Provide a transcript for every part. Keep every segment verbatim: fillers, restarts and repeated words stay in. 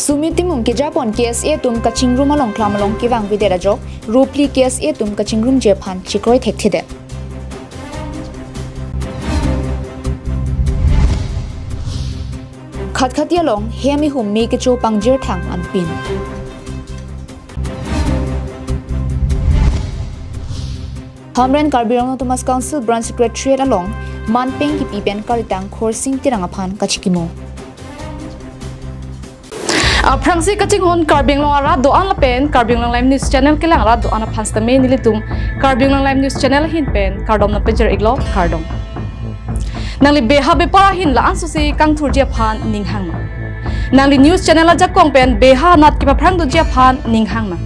Sumit Timung kejapon K S A atum kachingrum along klam along kevang vedet ajok, ropli K S A atum kachingrumji aphan chekroi thekthedet. Khatkhati along hem ihum me kecho pangjir thang anpin. Hamren Karbi Anglong Autonomous Council Branch Secretariat along manpeng kipi pen karitang Khorsing Terang aphan kachikimo. Aphrangsi kachinghon Karbi Anglong arat do-an lapen Karbi Anglong Live News Channel kelang arat do-an aphan sitame nelitum Karbi Anglong Live News Channel ahin pen kardom nangpajir iklo, kardom. Nangli beha bepar ahin la-an sosi kangthurji aphan ninghang nang. Nangli news channel ajakong pen beha anat kepaphrang doji aphan ninghang nang.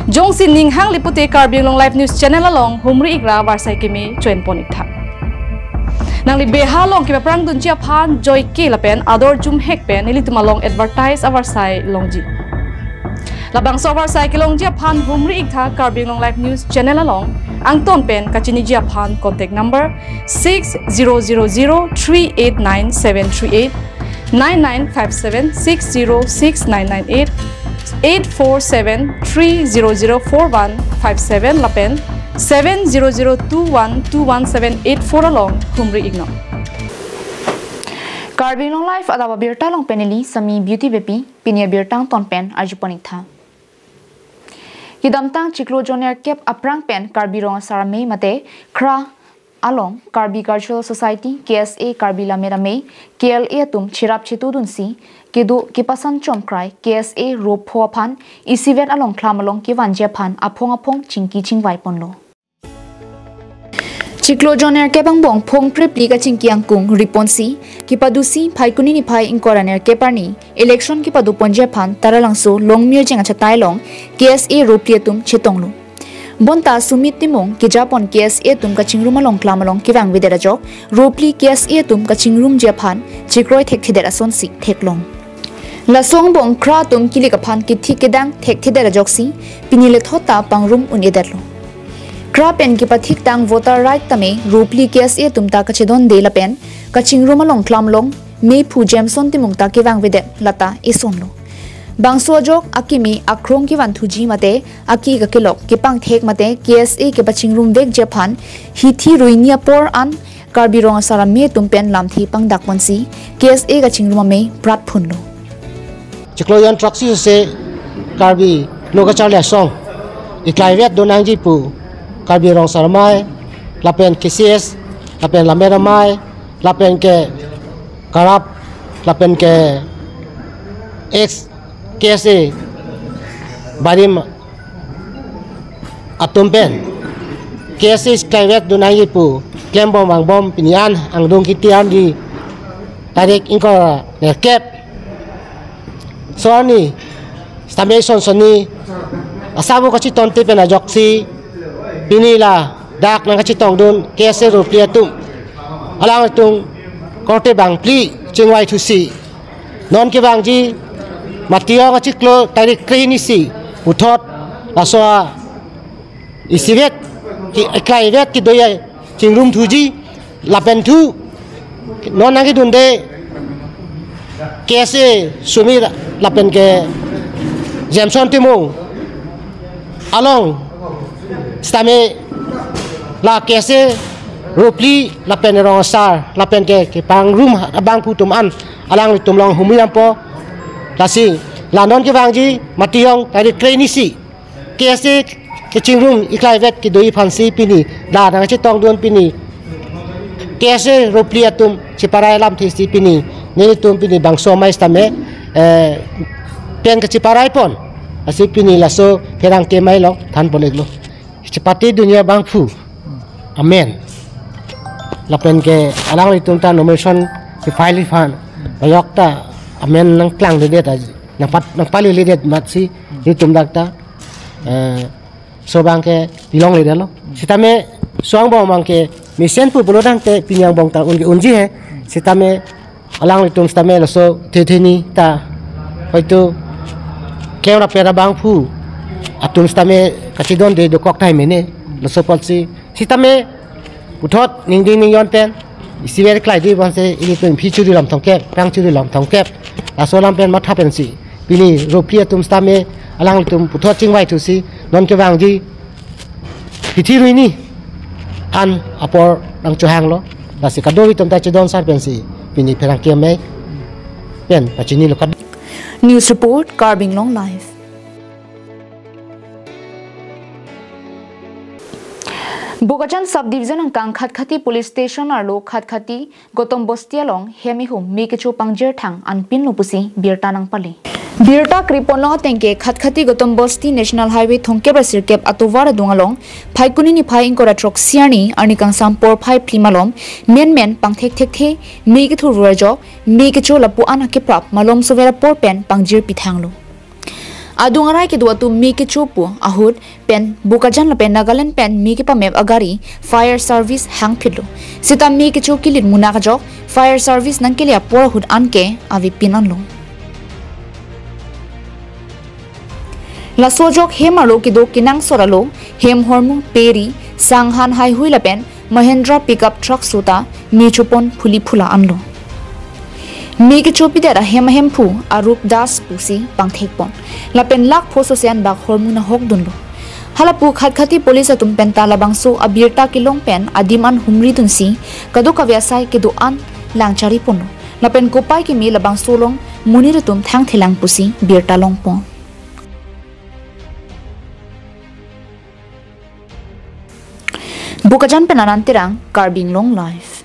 Jongsi ninghang lipute Karbi Anglong Live News Channel along humri ikra avarsai keme choenpon iktha. Nangli beha along kepaphrang dunji aphan joike lapen ador jumhek pen nelitum along advertise avarsai longji. Labangso avarsai kelongji aphan humri iktha Karbi Anglong Live News Channel along angton pen kachiniji aphan contact number six zero zero zero three eight nine seven three eight, nine nine five seven six zero six nine nine eight, eight four seven three zero zero four one five seven lapen seven zero zero two one two one seven eight four along humri iknon. Karbi Anglong Live adap abirta along pen neli Sami Beauty Beypi, pini abirta angton pen arjupon iktha. Kedamtang chiklo jon nerkep aphrang pen Karbi Rong Asar Amei mate KRA along Karbi Cultural Society, K S A Karbi Lammet Amei, K L A atum cherap chetudunsi kedo kepasan chomkrai K S A ropho aphan isivet along klam along kevanji aphan aphong aphong chingki chingvai ponlo. Chiklo jon nerkep angbong phongprepli kachingki angkung riponsi kepadusi Phaikuni niphai ingkoi ra nerkep arni election kepadoponji aphan Taralangso Longmirjeng achatai along K S A ropli atum chetonglo. Bonta Sumit Timung kejapon K S A atum kachingrum along klam along kevang vedet ajok, ropli K S A atum kachingrumji aphan chekroi thekthedet asonsi theklong. Laso angbong KRA atum kilik aphan kethik kedang thekthedet ajoksi pini lethot ta pangrum un-edetlo. KRA pen kepathiktang voter right tame ropli K S A atum ta kachedonde lapen kachingrum along klam along mephu Jameson Timung ta kevang vedet lata esonlo. Bangso ajok akimi akrong kevanthuji mate aki kakelok kepangthek mate K S A kepachingrum vekji aphan hithi ruini apor an Karbi Rong Asar Amei atum pen lamthe pangdakponsi K S A kachingrum amei pratphunlo. Chiklo jon throksi se Karbi Lo Kacharli Asong iklaivet donangji pu Karbi Rong Asar Amei lapen K C S lapen Lammet Amei lapen ke karap lapen ke ex K S A barim atum pen K S A iklaivet donangji pu klembom vangbom pini an angdung kiti arni tarik ingkoi ra nerkep so arni sitame son sonni asabo kachitonte pen ajoksi pini ladak nangkachetongdun K S A ropli atum alanglitum korte bangphli chingvaithusi non kevangji Matiyong achiklo tarik kre-hini si puthot laso a isivet ki iklaivet kedo-i chingrumthuji lapen thu non nangkedunde K S A Sumit lapen ke Jameson Timung along sitame la K S A ropli lapen rong asar lapen ke kepangrum abangphu atum an alanglitum along humri dampo. Lasi la non kevangji Matiyong tarik kre-hini si K S A kachingrum iklaivet kedo-i aphansi pini la nangchetongdun pini K S A ropli atum cheparai lamthe si pini nelitum pini bangso amei sitame, eh, pen kacheparaipon. Lasi pini laso pherangke amei along thanpon-iklo. Chepate dunia bangphu. Amen. Lapen ke alanglitum ta nomination ke file aphan. Ayok ta amen nangklangledet aji. Nangpat nangpaledet amatsi nelitum dak ta, eh, so abang ke pilongledetlo. Sitame so angbong abang ke mesen pu pulo tangte pini angbong ta unji unji he. Sitame alanglitum sitame laso thetheni ta hoito kevra pera abangphu atum sitame kachedonde dokok tahai mene laso apotsi sitame puthot ningding ningjon pen isivet klaidi abangsi ilitum phi churi lam thomkep, phrang churi lam thomkep, laso alam pen matha pensi Pini ropri atum sitame alanglitum puthot chingvai thusi non kevangji hithi ruini an apor nangchohanglo. Lasi kadokave atum ta chedon sar pensi pini pherangke amei pen pachinilo kad. News report, Karbi Anglong Live. Bokajan Subdivision angkang Khatkhati Police Station arlo Khatkhati Gotom Bosti along hem ihum me kecho pangjir thang anpinlo pusi birta nangpale. Birta kreponlong atengke Khatkhati Gotom Bosti National Highway thomkep ra sirkep atovar adung along Phaikuni niphai ingkoi ra throksi arni arni kangsam porphai phli malom menmen pangthek thekthe me kethur vur ajok me kecho lapu-an akeprap malom sover apor pen pangjir pithanglo. Adung arai kedo atum me kecho pu ahut pen Bokajan lapen Nagaland pen me kepamep agari fire service hangphitlo. Seta me kecho kilit munak ajok fire service nangkele apor ahut anke avepin anlo. Laso ajok hem arlo kedo kenangsot arlo hem hormu peri sanghan haihui lapen Mahindra pickup truck seta me chopon phuli phula anlo. Me kechopidet ahem ahemphu Arup Das pusi pangthekpon. Lapen lakh pho sosi anbak hormu nahok dunlo. Halapu Khatkhati police atum penta labangso abirta kelong pen adim an humri dunsi kadokave asai kedo-an lang chariponlo. Lapen kopai keme labangso along monit atum thangthelang pusi birta longpon. Bokajan pen Anand Terang, Karbi Anglong Live.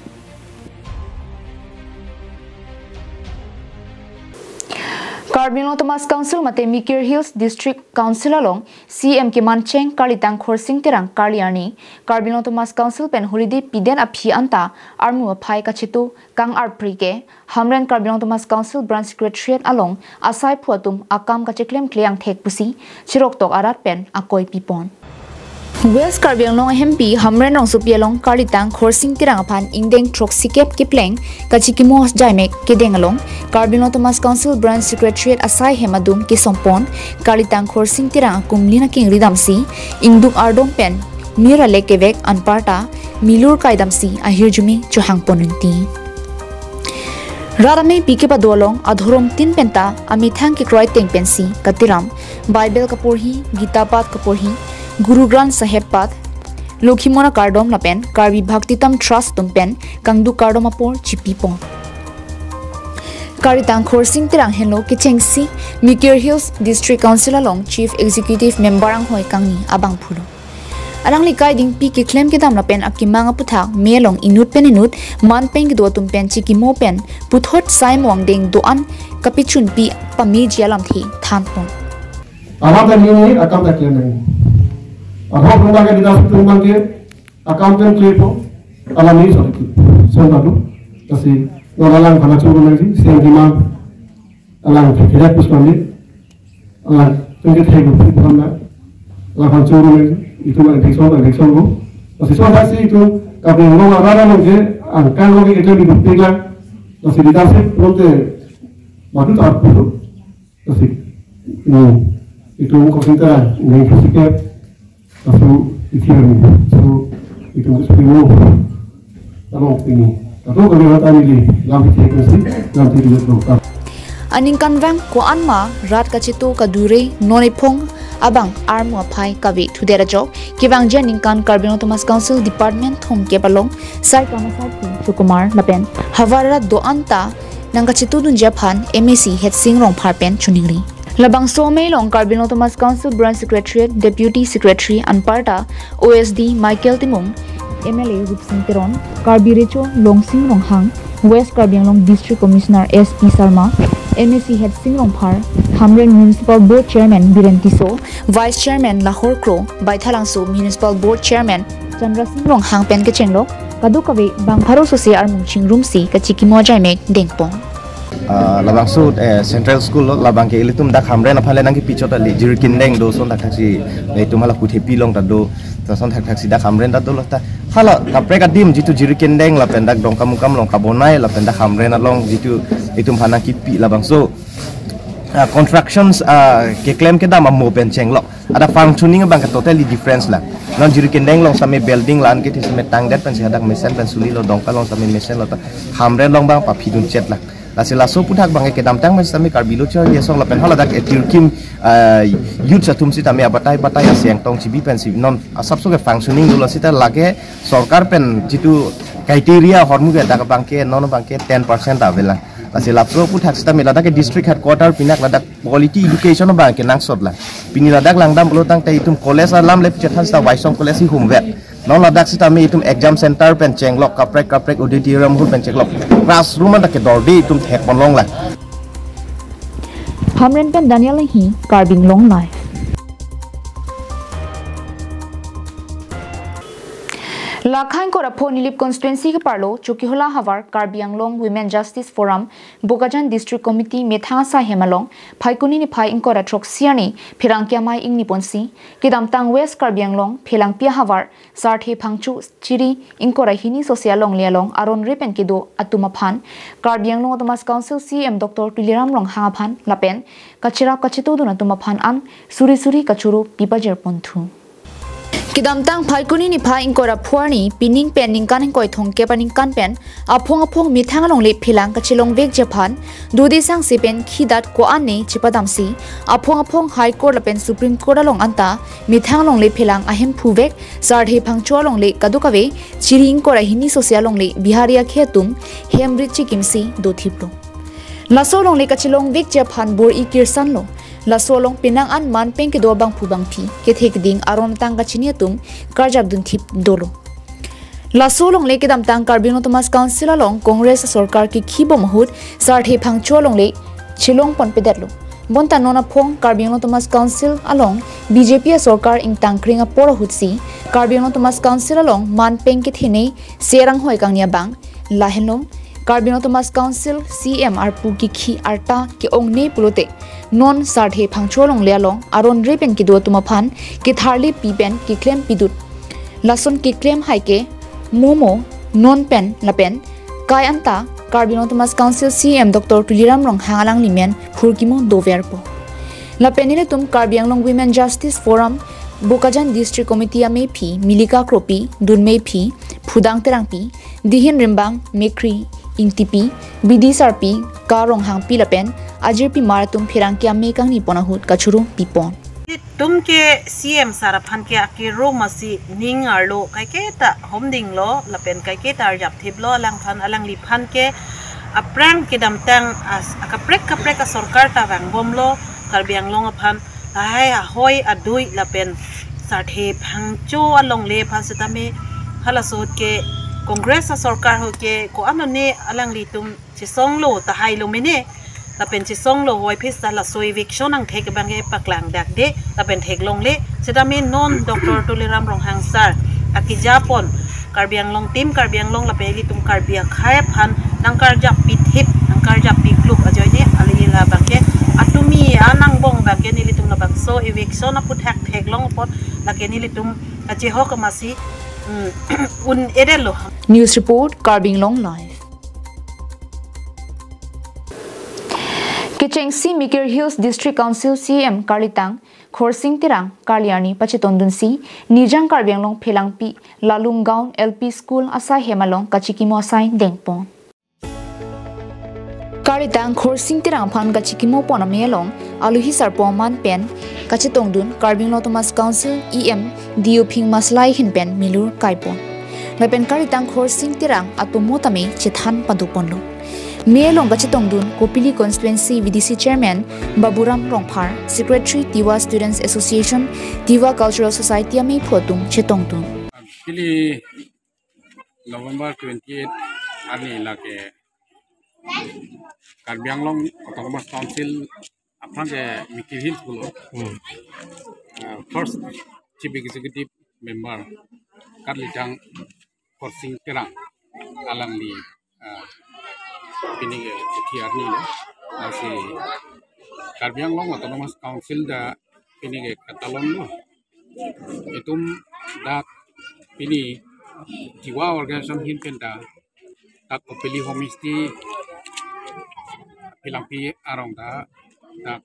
Karbi Anglong Autonomous Council mate Mikir Hills District Council along C M kemancheng Karlitang Khorsing Terang karli arni Karbi Anglong Autonomous Council pen holiday piden aphi anta armu aphai kachetu kang-arpri ke Hamren Karbi Anglong Autonomous Council Branch Secretariat along asaiphu atum akam kacheklemkle angthek pusi chiroktok arat pen akoi pipon. West Karbi Anglong ahempi Hamren rongsopi along Karlitang Khorsing Terang aphan ingdeng throksikep kepleng kachikimo jaimek kedeng along Karbi Anglong Autonomous Council Branch Secretariat asai hem adum kesompon Karlitang Khorsing Terang akumlin akengri damsi ingduk ardom pen mir alek kevek anparta milur kaidamsi ahirjume chohangpon rinti. Rat amei pi kepado along adhorom tin penta amethang kekroi ateng pensi katiram Bible kaporhi, Gita path kaporhi, Guru Granth Sahib path, Lokhimon akardom lapen Karbi Bhaktitam Trust atum pen kangduk kardom apor chipipon. Karlitang Khorsing Terang henlo kechengsi Mikir Hills District Council along Chief Executive Member anghoi kangni abangphulo. Alangli kaidingpi keklem kedam lapen akemang aputhak me along inut pen inut man pen kedo atum pen chikimo pen puthot saimo angdeng do-an kapechunpi pameji alamthe thanpon. Alam ta ni ni akam ta klem nang. Ahok rumah ke dida situ rumah ke akam pen klepo. Alam ni sorry ki. Son babu. Kasi wala lang kana churu nang si siang di ma. Alang tidak pus kami. Alang tengke thai bu pun na. Alang kan churu nang. Itu mah election, election bu. Kasi so si itu kami ngomong arah nang je angkang lagi itu di bukti lah. Kasi dida si pun te madu tak perlu. Kasi, hmm, itu kau sinta, ini khususnya, aku itu ini, so itu primo, kalau ini, atau kalau kata ini, lam itu sih, lam itu dokter. Aningkanvang ko-anma rat kachetu kadure non ephong abang armu aphai kave thudet ajok kevangji aningkan Karbi Anglong Autonomous Council Department thomkep along sai kama sai Sukumar lapen havar rat do-an ta nangkachetudunji aphan M A C Headsing Rongphar pen choningri. Labangso amei along Karbi Anglong Autonomous Council Branch Secretariat Deputy Secretary anparta O S D Michael Timung, M L A Rupsing Teron, Karbi Recho Longsing Ronghang, West Karbi Anglong District Commissioner S P Sarma, M A C Headsing Rongphar, Hamren Municipal Board Chairman Biren Tisso, Vice Chairman Lahor Kro, Baithalangso Municipal Board Chairman Chandra Sing Ronghang pen kechenglo, kadokave bang pharo sose armu chingrumsi kachikimo jaimek dengpon. Ah, labangso, eh, Central School lo, labang ke ilitum dak Hamren aphan le nangkipi chot kali, Jirikindeng do son thakthak si, eh, itum hala Kuthepi along ta do, ta son thakthak si dak Hamren ta dolo ta. Hala kaprek adim jitu Jirikindeng lapen dak Dongkamukam along kabonai lapen dak Hamren along jitu itum aphan nangkipi labangso, ah, constructions, ah, keklem kedam amo pen chenglo. Ada functioning abang ke totally difference la. Non Jirikindeng along same building la-an ke thisme tangdet pensi hadak mesen pen sulilo, Dongka along same mesen lo ta Hamren along bang paphidun chet la. Lasi laso aputhak abangke kedamtang pen sitame Karbi Lo Charli Asong lapen haladak etirkim, ah, youth atum sitame abatai batai aseng tong chibi pensi non asapso ke functioning dolo sita lake sorkar pen jitu criteria ahormu ke dak abangke non abangke ten percent ta avelang. Lasi laso aputhak sitame ladak ke district headquarter pinak ladak quality education abangke nangsotlang. Pini ladak langdam pulo tangte itum college alam le pichethan sita Waisong College ihumvet. Non ladak sitame itum exam center pen chenglok, kaprek kaprek auditorium hall pen chenglok, classroom anta kedorde itum thekponlonglang. Hamren pen Daniel Enghi, Karbi Anglong Live. Lakhang kora pho Nilip constituency keparlo Chokihola havar Karbi Anglong Women Justice Forum Bokajan District Committee methang asai hem along Phaikuni niphai ingkoi ra throksi arni pherangke amei ingni ponsi kedamtang West Karbi Anglong Phelangpi ahavar Sarthe Phangcho Chiri ingkoi ra hini sosi alongle along aron re pen kedo atum aphan Karbi Anglong Autonomous Council C E M Doctor Tuliram Ronghang aphan lapen kacherap kachetongdun atum aphan an suri suri kachoro pipajir ponthu. Kedamtang Phaikuni niphai ingkoi ra pho arni pining pen ningkan ingkoi thomkep aningkan pen aphong aphong methang alongle phelang kachelongvekji aphan dode sangse pen khidat ko-an ne chepadamsi aphong aphong High Court lapen Supreme Court along anta methang alongle phelang ahem phuvek Sarthe Phangcho alongle kadokave Chiri ingkoi ra hini sosi alongle Bihari akhei atum hem rit chikimsi dothiplo. Laso alongle kachelongvekji aphan bor-i kirsanlo. Laso along penang an man pen kedo abangphu bangphi kethe keding aron tang kachini atum karjapdun thip dolo. Laso alongle kedamtang Karbi Anglong Autonomous Council along Congress sorkar kekhi bom ahut Sarthe Phangcho alongle chelongponpedetlo. Bonta non aphong Karbi Anglong Autonomous Council along B J P asorkar ingtangkring apor ahutsi Karbi Anglong Autonomous Council along man pen kethene serang hoi kangni abang lahenlo Karbi Anglong Autonomous Council C E M arpu kekhi arta ke-ongne pulote non Sarthe Phangcho alongle along aron re pen kedo atum aphan ketharle pi pen keklem pidut. Lason keklem hai ke momo non pen lapen kai anta Karbi Anglong Autonomous Council C E M Doctor Tuliram Ronghang alangli men phurkimo doverpo. Lapen nelitum Karbi Anglong Women Justice Forum Bokajan District Committee amephi Milika Kropi, Dunmephi Phudang Terangpi, Dihin Rimbang Mekri Ingtipi, Bidi Sarpi Ka Ronghangpi lapen ajirpi mar atum pherangke amei kangni pon ahut kachoro pipon. Itum ke C E M sir aphan ke akero masi ning arlo kaiketa homdinglo lapen kaiketa arjapthiplo alangphan alangliphan ke aphrang kedamtang as akaprek kaprek asorkar ta vangbomlo Karbi Anglong aphan lahai ahoi adui lapen Sarthe Phangcho alongle aphan sitame halaso ahut ke Congress asorkar ahut ke ko-an one alanglitum chesonglo tahailo mene lapen chesonglo hoi phis ta laso eviction angthek abangke paklang dakde lapen theklongle sitame non Doctor Tuliram Ronghang sir akejapon Karbi Anglong team Karbi Anglong lapen ilitum Karbi akhei aphan nangkarjap pithip nangkarjap pikluk ajoine ali ila abangke atumi anangbong abangke nelitum labangso eviction aputhak theklongpon lake nelitum kachehok masi, mm, un-edetlo. News report, Karbi Anglong Live. Kechengsi Mikir Hills District Council C E M karlitang Khorsing Terang karli arni pachetongdunsi Nijang Karbi Anglong Phelangpi Lalunggaon L P School asai hem along kachikimo asai dengpon. Karlitang Khorsing Terang aphan kachikimo pon amei along alohi sarpo aman pen kachetongdun Karbi Anglong Autonomous Council E M D U Phing Maslai ahin pen milur kaipon. Lapen karlitang Khorsing Terang atomo tame chethan padoponlo. Mei along kachetongdun Kopili Constituency V D C Chairman Baburam Rongphar, Secretary Tiwa Students Association, Tiwa Cultural Society ameiphu atum chetongdun. Pili November twenty-eight arni lake Karbi Anglong Autonomous Council aphrang ke Mikir Hills pulo. Hmm. Uh, first Chief Executive Member karlitang Khorsing Terang alangli, uh, pini ke T R ni lo. Lasi Karbi Anglong Autonomous Council ta pini ke katalonlo. Itum dak pini Tiwa organization ahin pen ta dak Kopili homestay Phelangpi arong ta dak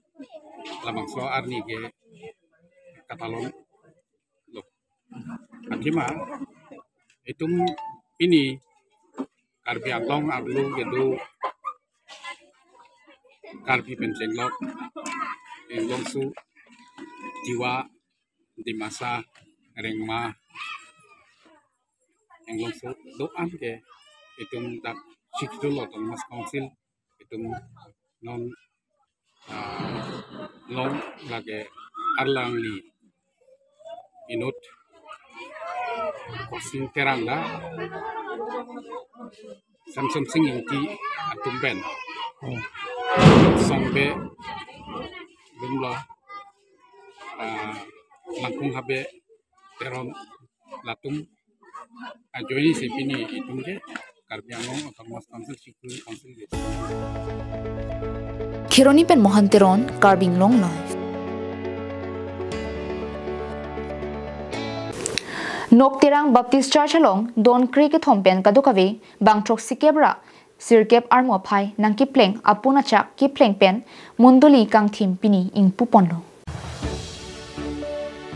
labangso arni ke katalonlo. Athema itum pini Karbi Anglong arlo kedo Karbi pen chenglok, Inglongso, Tiwa, Dimasa, Rengma, Inglongso do-an ke itum dak Sixth Schedule Autonomous Council itum non, ah, long lake arlangli inut Khorsing Terang la Samsonsing Ingti atum pen Songbe Lumlo, ah, Langkung Habe Teron latum ajoine si pini itum ke Karbi Anglong Autonomous Council, Sixth Schedule Council ke. Kheroni pen Mohan Teron, Karbi Anglong Live. Nok Terang Baptist Church along don kre kethom pen kadokave bang throksikep ra sirkep armu aphai nangkepleng apun achak kepleng pen mondoli kangthim pini ingpuponlo.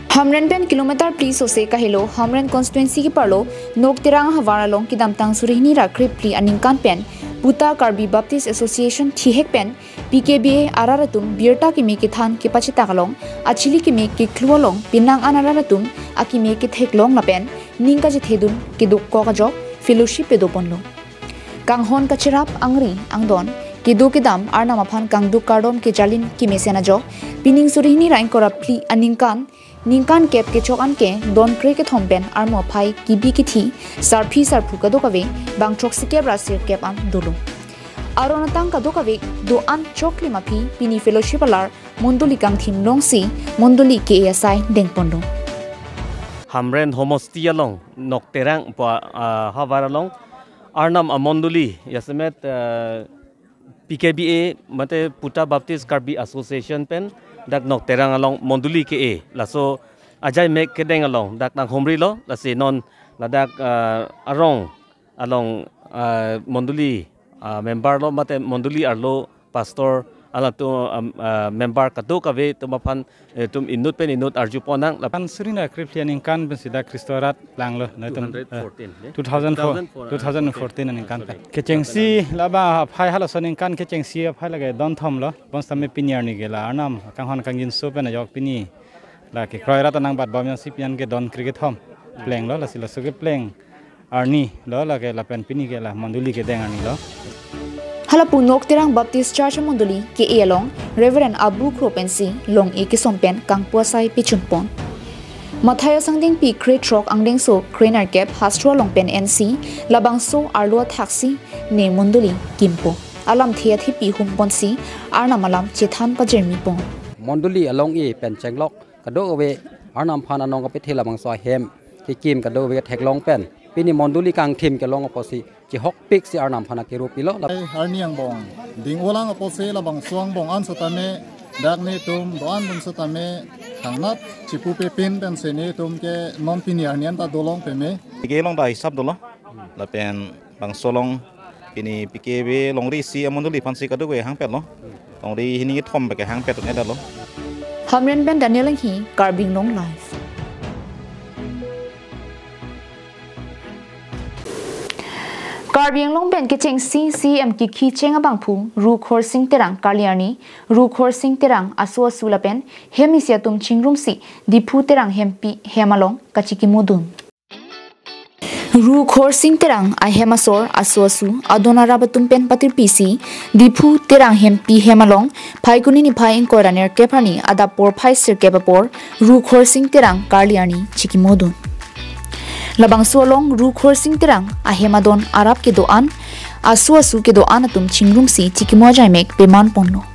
Hamren pen kilometer phli sose kahelo Hamren constituency keparlo Nok Terang ahavar along kedamtang suri hini ra krephli aningkan pen puta Karbi Baptist Association thihek pen P K B A arat atum birta keme kethan kepachitak along achili keme keklu along penang an arat atum akeme ketheklong lapen ning kachethedun kedokok ajok fellowship pedoponlo. Kanghon kacherap angri angdon kedo kedam Arnam aphan kangduk kardom kejalin kemesen ajok pining suri hini ra ingkoi ra phli aningkan ningkan kep kechok anke don kre kethom pen armu aphai kebi kethi sarpi sarpo kadokave bang throksikep ra sirkep an dolo. Aron atang kadokave do-an choklim aphi pini fellowship alar mondoli kangthim longsi mondoli ke-e asai dengponlo. Hamren homosti along Nok Terang pu, ah, havar along Arnam amondoli jasemet, ah, P K B A mate Puta Baptist Karbi Association pen dak Nok Terang along mondoli ke-e laso ajai mek kedeng along dak nanghumrilo, lasi non ladak, ah, arong along, ah, mondoli, ah, member lo mate mondoli arlo pastor alangtum, ah, ah, member kadokave atum aphan, eh, itum inut pen inut arjupon nang lapen suri hini ra krephli aningkan pensi dak Khristo arat langlo, nelitum, eh, two hundred fourteen, eh? Two thousand four, two thousand fourteen aningkan pen. Kechengsi labang aphai halaso aningkan kechengsi aphai lake don thomlo. Bonsitame pini arni ke la Arnam kanghon kangjinso pen ajok pini lake kroirat anang batbom jongsi pian ke don kre kethom plenglo, lasi laso kepleng arni lo lake lapen pini ke la mondoli kedeng arni lo. Hala pu Nok Terang Baptist Church mondoli ke-e along Reverend Abu Kro pensi long-e kesom pen kangpu asai pechunpon. Matthai Sangdengpi krethrok angdengso krenerkep hastro along pen ensi labangso arlo athaksi ne mondoli kimpo. Alamthe athepi humponsi Arnam alam chethan pajirmipon. Mondoli along-e pen chenglok kadokave Arnam aphan anong kapethe labangso ahem kekim kadokave ketheklong pen pini mondoli kangthim kelong apotsi chihokpiksi Arnam aphan akiru pilo. Ai, arni angbong ding-olang apotsi labangso angbong an setame dak netum do-an dun setame thangnat chipu pepin pensi netum ke non pini arni anta dolong peme. Kelong ta hisap dolo. Lapen bangso along pini P K B A longri isi amondoli aphansi kadokave hangpetlo. Longri hini kethom beke hangpet un-edetlo. Hamren pen Daniel Enghi, Karbi Anglong Live. Karbi Anglong pen kechengsi C M kikhi cheng abangphu Ru Khorsing Terang karli arni, Ru Khorsing Terang aso asu lapen hem isi atum chingrumsi Diphu Terang Hempi hem along kachikimodun. Ru Khorsing Terang ahem asor aso asu adon arap atum pen patirpisi Diphu Terang Hempi hem along Phaikuni niphai ingkoi ra nerkep arni adap porphai sirkep apor Ru Khorsing Terang karli arni chikimodun. Labangso along Ru Khorsing Terang ahem adon arap kedo-an aso asu kedo-an atum chingrumsi chikimo ajaimek pemanponlo.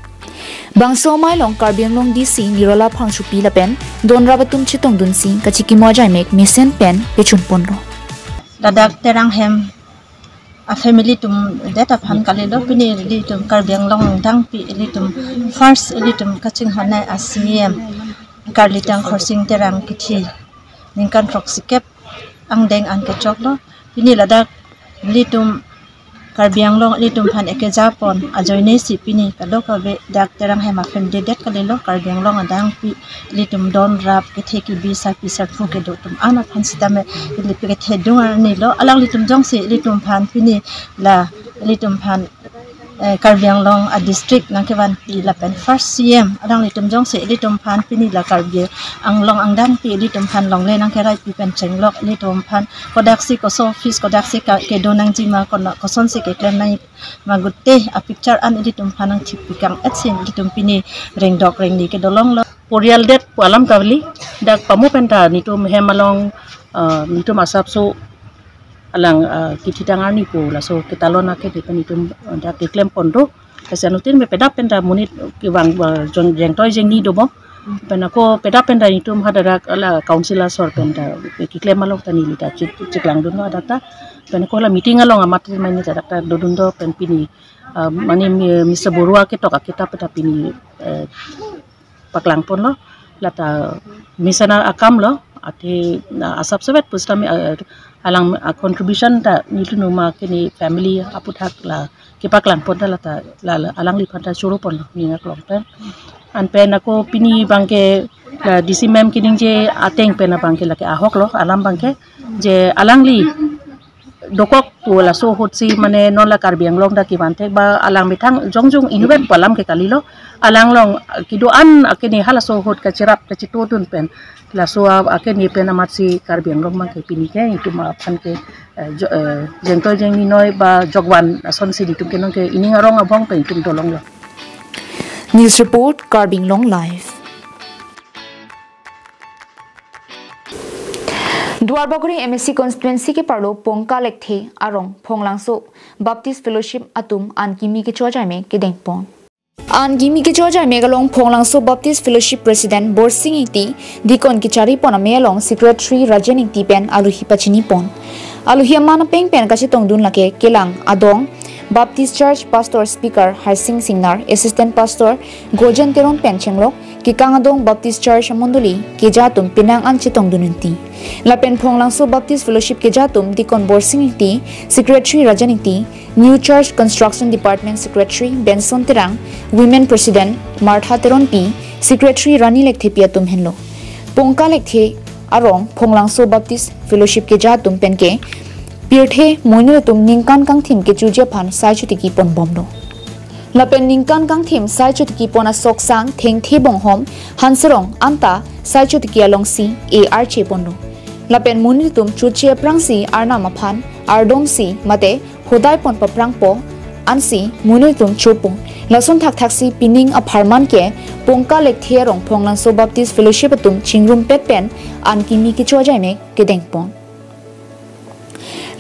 Bangso amei along Karbi Anglong D C Nirola Phangchopi lapen donrap atum chetongdunsi kachikimo ajaimek mesen pen pechunponlo. Ladak Terang Hem a family atum det aphan kalilo, pini ilitum Karbi Anglong nangdangpi ilitum first ilitum kachinghon-nei a C M karli tang Khorsing Terang kithi ningkan throksikep angdeng an kechoklo. Pini ladak ilitum Karbi Anglong ilitum aphan ekejapon ajoinesi pini kadokave dak Terang Hem a family det kalilo, Karbi Anglong adangpi ilitum donrap kethe kebi sarpi sarpo kedo atum an aphan sitame ili pekethedung arnilo. Alanglitum jongsi ilitum aphan pini la ilitum aphan eh, Karbi Anglong a district nangkevanpi lapen first C M alanglitum jongsi ilitum aphan pini la Karbi Anglong angdangpi ilitum aphan longle nangkeraipi pen chenglok ilitum aphan kodaksi koso office kodaksi ka-, kedo nangjima kono kosonsi keklem nangji ma gute a picture an ilitum aphan nangthippi kang-etsi ilitum pini rengdok rengni kedo longlo. Porial det pu alam kaveli, dak pamo penta netum hem along, eh, netum asapso alang, eh, kithitang arni pu laso ketalon ake di pen netum, eh, dak keklem pon do. Kasi anuttin me pedap penta monit kevang, eh, jeng-, jengtoi jengni dobom. Pen ako pedap penta netum hadak ala council asor penta keklem along ta neli ta chik-, chiklangdunlo hadak ta. Pen ako la meeting along amat mane ta dak ta dodun do pen pini, eh, mane mi-, Mister Borua ketok akitap ta pini, eh, paklangponlo, lata mission a-, akamlo, athe, ah, asapso vet pusitame, ah, alang, ah, contribution ta nelitum ma kini family aputhak la kepaklangpon ta lata la, la alangliphan ta choroponlo ning aklong pen. Anpen ako pini abangke la D C ma'am keningje ateng pen abangke lake ahoklo alam abangke je alangli dokok pu laso ahutsi mane non la Karbi Anglong dak kevan thek ba alang methang jongjong inutvet pu alam ke kalilo. Alang along kedo-an akene halaso ahut kacherap kachetodun pen laso a-, akene pen amatsi Karbi Anglong abangke pini ke netum aphan ke, eh, jo-, eh, jengtoi jengni noi ba jokvan asonsi netum ke nonke ining arong abong pen netum dolonglo. News report, Karbi Anglong Live. Duarbagori M A C constituency ke-arlo Pongka Lekthe arong Phonglangso Baptist Fellowship atum an kimi kecho ajaimek kedengpon. An kimi kecho ajaimek along Phonglangso Baptist Fellowship President Borsing Ingti, Deacon kecharipon amei along Secretary Rajen Ingti pen alohi pachinipon. Alohi aman apeng pen kachetongdun lake kelang adong Baptist Church Pastor Speaker Harsing Singnar, Assistant Pastor Gojen Teron pen chenglok, kekang adong Baptist Church amondoli keja atum penang an chetongdun ingti. Lapen Phonglangso Baptist Fellowship keja atum Deacon Borsing Ingti, Secretary Rajen Ingti, New Church Construction Department Secretary Benson Terang, Women President Martha Teronpi, Secretary Rani Lekthepi atum henlo. Pongka Lekthe arong Phonglangso Baptist Fellowship keja atum penke pirthe monit atum ningkan kangthim kechoji aphan sai chotiki ponbomlo. Lapen ningkan kangthim sai chotiki pon asok sang Thengthe Bonghom Hanserong anta sai chotiki alongsi e-arche ponlo. Lapen monit atum choche aphrangsi Arnam aphan ardomsi mate hodai pon paprangpo ansi monit atum chopo. Lason thakthaksi pining apharman ke Pongka Lekthe arong Phonglangso Baptist Fellowship atum chingrumpet pen an kimi kecho ajaimek kedengpon.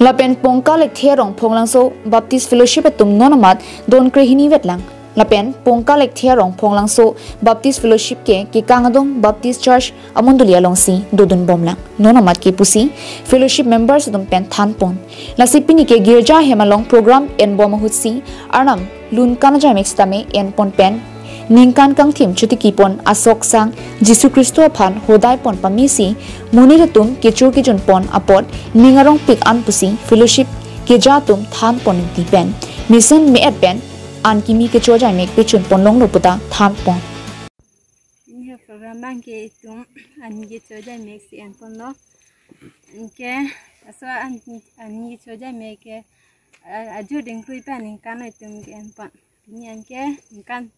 Lapen Pongka Lekthe arong Phonglangso Baptist Fellowship atum non amat don krehini vetlang. Lapen Pongka Lekthe arong Phonglangso Baptist Fellowship ke kekang adong Baptist Church amondoli alongsi dodunbomlang. Non amat ke pusi fellowship members atum pen thanpon. Lasi pini ke girja hem along program enbom ahutsi Arnam lun kan ajaimek sitame enpon pen ningkan kangthim chotiki pon asok sang Jisu Khristo aphan hodai pon pamesi monit atum kecho kejun pon apot ning arongpik an pusi fellowship keja atum thanpon ingti pen mesen me-et pen an kimi kecho ajaimek pechun ponlonglo puta thanpon. Ini program abangke itum an kecho ajaimek si enponlo. Anke laso an, an kecho ajaimek ke, eh, ajo dengkrui pen ningkan itum ke enpon. Pini anke ningkan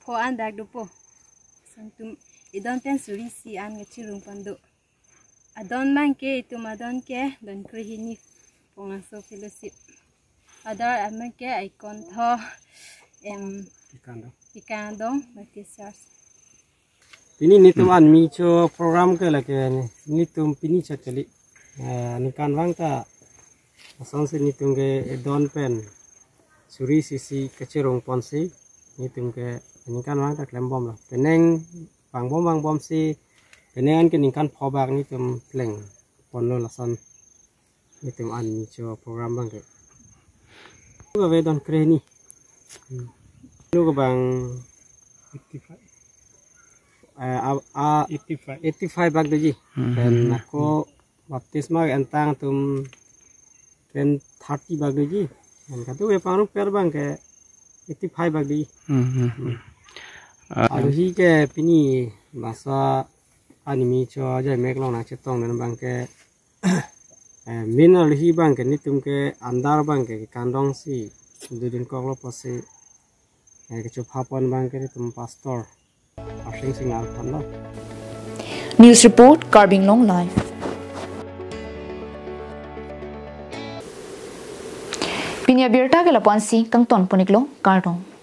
pho an dak dopo. Lason itum edon pen suri isi an kachirung pon do. Adon abangke itum adon ke don krehini Phonglangso Fellowship. Ador abangke icon tho, em, kekang adong, kekang adong Baptist Church. Pini netum an micho program ke lake netum pini chot kali. Eh, ningkan vang ta asonsi netum ke edon pen suri isi isi kachirung ponsi netum ke ningkan vang ta klembomlo. Penang vangbom vangbomsi penang an ke ningkan pho bak netum plengponlo lason netum an micho program abangke. Kave don krehini. Hmm. Lo kevang eighty-five. Eh, a, a, eighty-five. Eighty-five bak doji. Hmm. Pen ako baptisma entang atum pen thirty bak doji. Pen kadokave pangrumpet abangke eighty-five bak doji. Hmm, hmm, hmm. Ah, alohi ke pini bangso an micho ajaimek along nangchetongdun abangke, eh, main alohi abangke netum ke andar abangke kekang adongsi dudun koklo pusi, eh, kechupha pon abang ke itum pastor Arsing Singnar aphan lo. News report, Karbi Anglong Live. Pini abirta ke lapu-ansi kangton pon-iklo, kardom.